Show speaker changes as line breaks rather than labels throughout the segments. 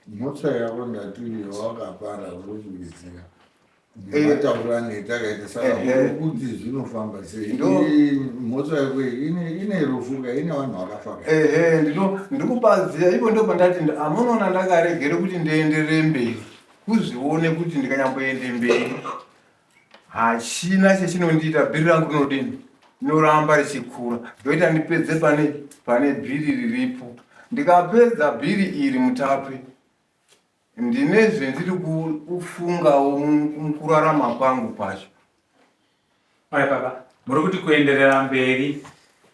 Mhosva yako ndati wakapara uri kuiziva. Nemataurano etakaita saka uri kuti zvinofamba sei? Mhosva yako iyi ine rufu ka ine vanhu vakafa ka.
Ehe ndino ndikubaziya ipo ndo pandati amunoona ndakaregere kuti ndienderere mberi kuzvione kuti ndikanyamboende mberi hachina chechinondiita bhiri rangu rinodini rinoramba richikura ndoita ndipedze pane pane bhiri riripo ndikapedza bhiri iri mutape ndine zvendiri kufungawo mukurarama kwangu kwacho
Aya baba muri kuti kuenderera mberi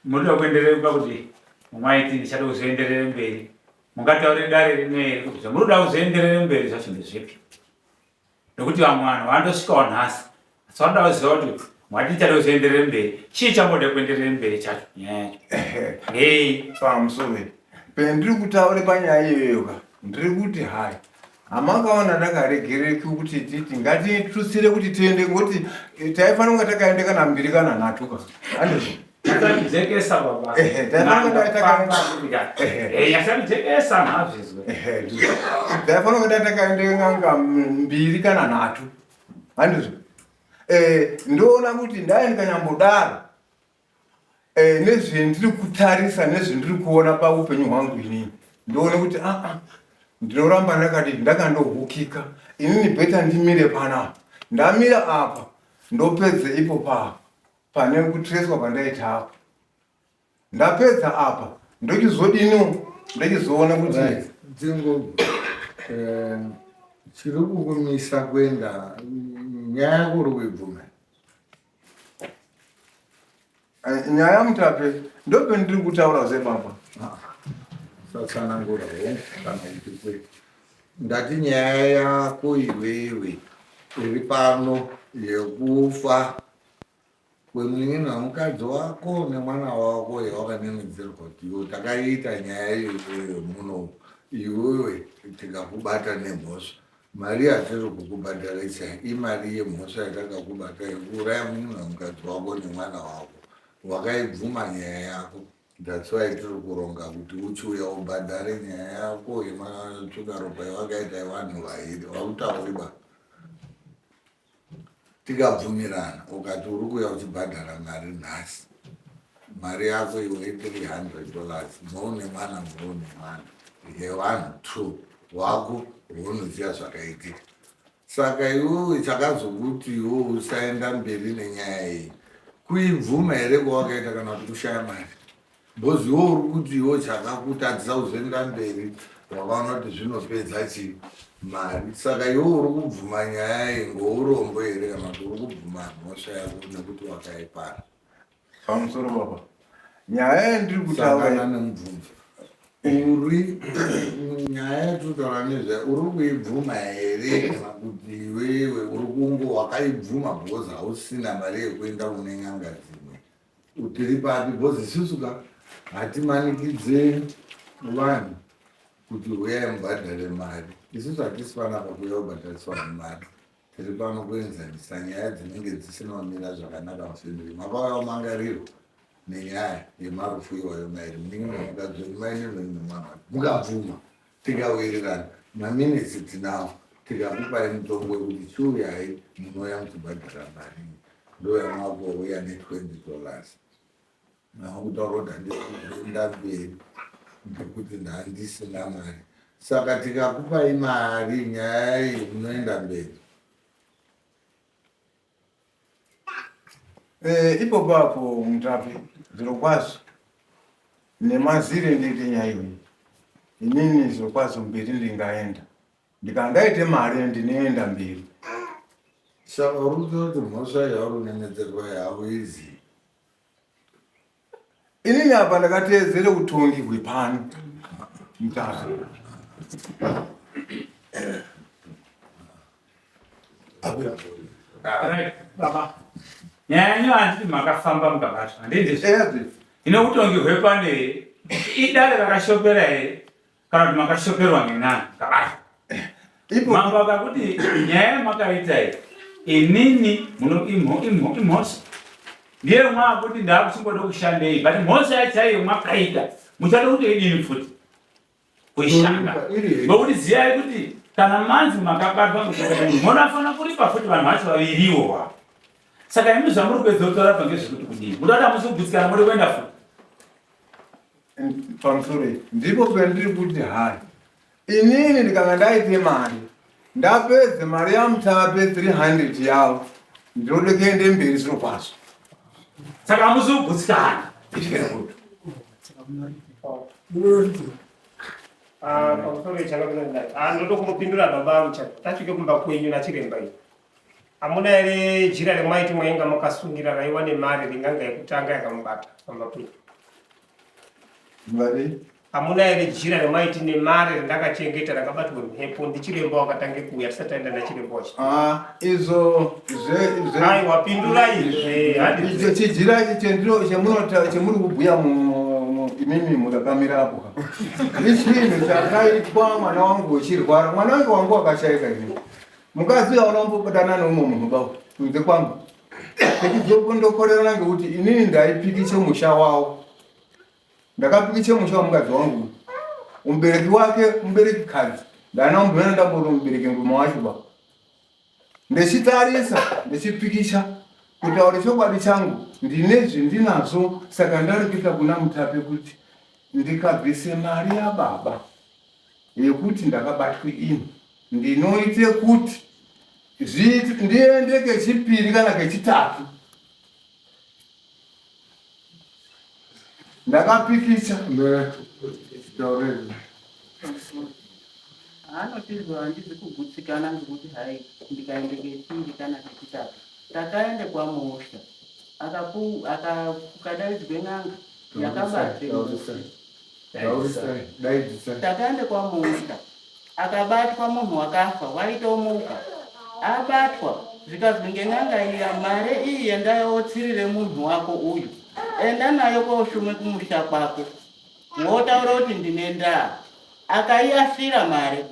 muri kuda kuenderera pakuti mwaiti ndichada kuzoenderere mberi mungataure dare rino here kuti zvamuri kuda kuzoenderere mberi zvacho ndezvipi Nekuti vamwe vanhu vandosvikawo nhasi asi vanoda kuziva kuti mwati tichada kuzoenderere mberi chii chamoda kuenderere mberi chacho nyaya yacho hei
pamusoro pendiri kutaure panyaya iyoyo ka ndiri kuti hai hamakaona ndakaregereki kuti titi ngatitutsire kuti tiende ngokuti eh, taifanira kunge takaende kana mbiri kana nhatu ka andizvo
Nyasandijekesa baba.
Ehe,
Ehe, nyasandijekesa nhazvizwe.
Ehe, ndaifanira kunge takaende n'anga mbiri kana nhatu. Handizvo? Eh, ndoona kuti ndai ndikanyambodaro eh, nezvendiri kutarisa nezvendiri kuona paupenyu hwangu inini ndoona kuti aa ah, ah, ndinoramba ndakadii ndakandohukika inini beta ndimire panapa ndamira apa ndopedze ipo paa Pane kutreswa kwandaita apa. Ndapedza apa ndochizodiniwo ndochizoona kuti
Right. Dzingo eh, chiri kukumisa kuenda nyaya yako uri kuibvuma.
Eh, nyaya mutape ndopendiri kutaura zvebaba.
Ah, Usatsanangura hongu kana kuti kwete. Ndati nyaya yako iwewe iri pano yekufa kwemunin'ina wemukadzi wako nemwana wako yawakanenedzerwa kuti iwe takaita nyaya iyoyo muno iwewe tikakubata nemhosva mari yatiri kukubhadharisa imari yemhosva yatakakubata yekuuraya munin'ina wemukadzi wako nemwana wako wakaibvuma nyaya yako that's why tiri kuronga kuti uchiuya ubhadhare nyaya yako yematsvukaropa yawakaita yevanhu vairi wautauri ba Tikabvumirana ukati uri kuuya uchibhadhara mari nhasi, mari yako iwe 300 dollars moune mwana moune mwana yevanhu two wako waunoziva zvakaitika. Saka iwewe chakazokuti iwewe usaenda mberi nenyaya iyi kuibvuma here kwawakaita kana kuti kushaya mari? Because iwe uri kuti iwe chakakutadzisa kuzoenda mberi wakaona kuti zvinopedza chii mari saka iwe uri kubvuma nyaya iyi ngourombo here kana kuti uri kubvuma mhosva yako nekuti wakaipara
pamusoro baba nyaya yandiri kutaura
nemubvunzo uri nyaya yatinotaura nezvayo uri kuibvuma here kana kuti iwewe uri kungo wakaibvuma because hausina mari yekuenda kune n'anga dzimwe Tiri papi because isusu ka hatimanikidze vanhu kuti huyai mubhadhare mari. Isusu hatisi panapa kuuya kubhadharisa vanhu mari. Tiri pano kuenzanisa nyaya dzinenge dzisina kumira zvakanaka mufamily. Makauya kumangarirwa nenyaya yemarufu iwayo mairi munin'ina nemukadzi wenyu mai nevenyu nemwana wake mukabvuma tikawirirana maminitsi tinawo tikakupai mutongo wekuti chiuyai munouya muchibhadhara mari ndoyamwakouya ne 20 dollars makutaura kuti handikuenda mberi ngekuti ndandisina mari saka tikakupai mari nyaya iyi munoenda mberi
Eh, ipopo apo mutapi zvirokwazvo nemazire ndiite nyaya iyoyi inini zvirokwazvo mberi ndingaenda ndikangaite mari ndinoenda mberi
saka uri kutoti mhosva yauri unenedzerwa yauizivi
Inini apa ndakateedzere utongi hwepano mutasa.
Baba, nyaya yenyu handiti makafamba mukabatwa handiti? Ine utongi hwepano here? Idare rakashopera here? Kana kuti makashoperwa ngenani mukabatwa? Mambo akakuti nyaya yamakaita iyi inini muno imhosva ndiye mwakuti ndakuchingoda kushandei but mhosva yachaiyo mwakaita muchada kuti idini futi. Kuishanda. Ngokuti ziyai kuti kana manzi makabatwa munofanira kuripa futi vanhu vacho vaviriwo wa. Saka imi zvamuri kuedza kutaura apa ngezvekuti kudii? Muda kuti hamusi kugutsikana muri kuenda futi.
Pamusoro ndipo pendiri kuti hai inini ndikanga ndaite mari ndapedze mari yamutape 300 yavo ndinode kuende mberi zviro kwazvo
saka hamusi kugutsikana.
Ah, pamusoro ichakapinda ah, ndoda kumupindura baba angu chati tasvike kumba kwenyu nachiremba iyi Hamuna here jira remaiti mwainga makasungira raiwa nemari ringanga yekutanga yakamubata pamba penyu?
Mari?
Hamuna here jira remaiti nemari randakachengeta rakabatwa mhepo ndichiremba wakatange kuuya tisati taenda nachiremba wacho?
Ah, izvo zve
zve Aiwa pindurai zve handi
icho chijira ichi chendino chemunota chemuri kubhuya mu imimi mukakamira apo ka. Ichinhu chakaitwa mwana wangu uchirwara. Mwana wangu wangu wakashaika ini. Mukadzi uyo hauna kumbobatana neumwe munhu ba kunze kwangu. Techizondokorerana ngekuti inini ndaipikiche musha wavo. Ndakapikiche musha wemukadzi wangu. Mubereki wake mubereki kadzi. Ndana mbuya ndamboti mubereki murume wacho ba. Ndechitarisa ndechipikicha kutaura chokwadi changu ndine zvindinazvo saka ndareketa kuna Mutape kuti ndikabvise mari yababa yekuti ndakabatwa ini ndinoite kuti ndiende kechipiri kana kechitatu ndakapikicha
Anotizwa handizi kugutsikana ngekuti hai ndikaende kechipiri kana kechitatu takaende kwaMosha akadaidzwe n'anga yakabatwe Takaenda kwaMuusha akabatwa munhu wakafa waitomuka abatwa zvikazwi ngen'anga iya mare iyi yendayotsirire munhu wako uyu enda nayo koshume kumusha kwako wotaura kuti ndine ndaa akaiasira mare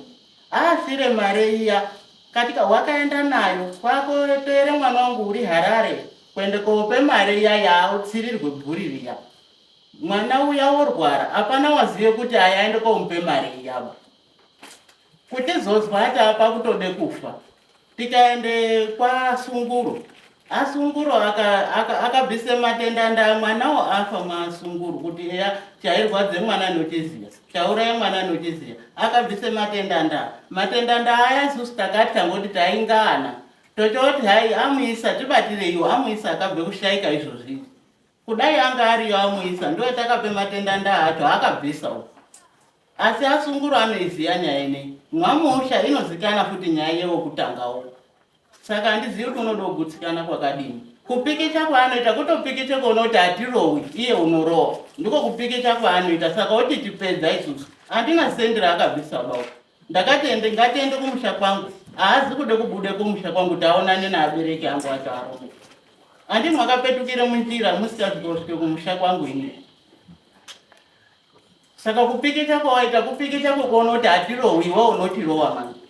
aasire mare iya katika wakaenda nayo kwakotere mwana wangu uri Harare kuende kope mare iya yaautsirirwe bvuri riya Mwana uya worwara apana wazive kuti aya aende komupe mari iyaba. Kutizozwa ati apa kutode kufa. Tikaende kwasunguro. Asunguro akabvise aka, aka matenda ndaa mwanawo afa masunguro kuti eya chairwadze mwana nochiziya chauraya mwana nochiziya akabvise matenda ndaa matenda ndaa aya isusu takatya ngoti taingana tochoti hai amuisa tibatireiwo amuisa akabve kushaika izvozvi Kudai anga ariyo amuisa ndoyatakape matenda ndaa acho akabvisa uko. Asi asunguro anoiziya nyaya inei. Mwamusha inozikana futi nyaya yewekutangawo. Saka handizivi kuti unoda kugutsikana kwakadini. Kupikicha kwaanoita kutopikicha kuona kuti hatirowi iye unorowa. Ndiko kupikicha kwaanoita saka otitipedza isusu. Handina sendi raakabvisa baba. Ndakati ende ngatiende kumusha kwangu. Haazi kude kubude kumusha kwangu taonane naabereki angu acho arume. Handini makapetukire munjira musikazi kusvike kumusha kwangu ini. Saka kupikicha kwawaita kupikicha kwekuona kuti hatirowi iwe unotirowa manje.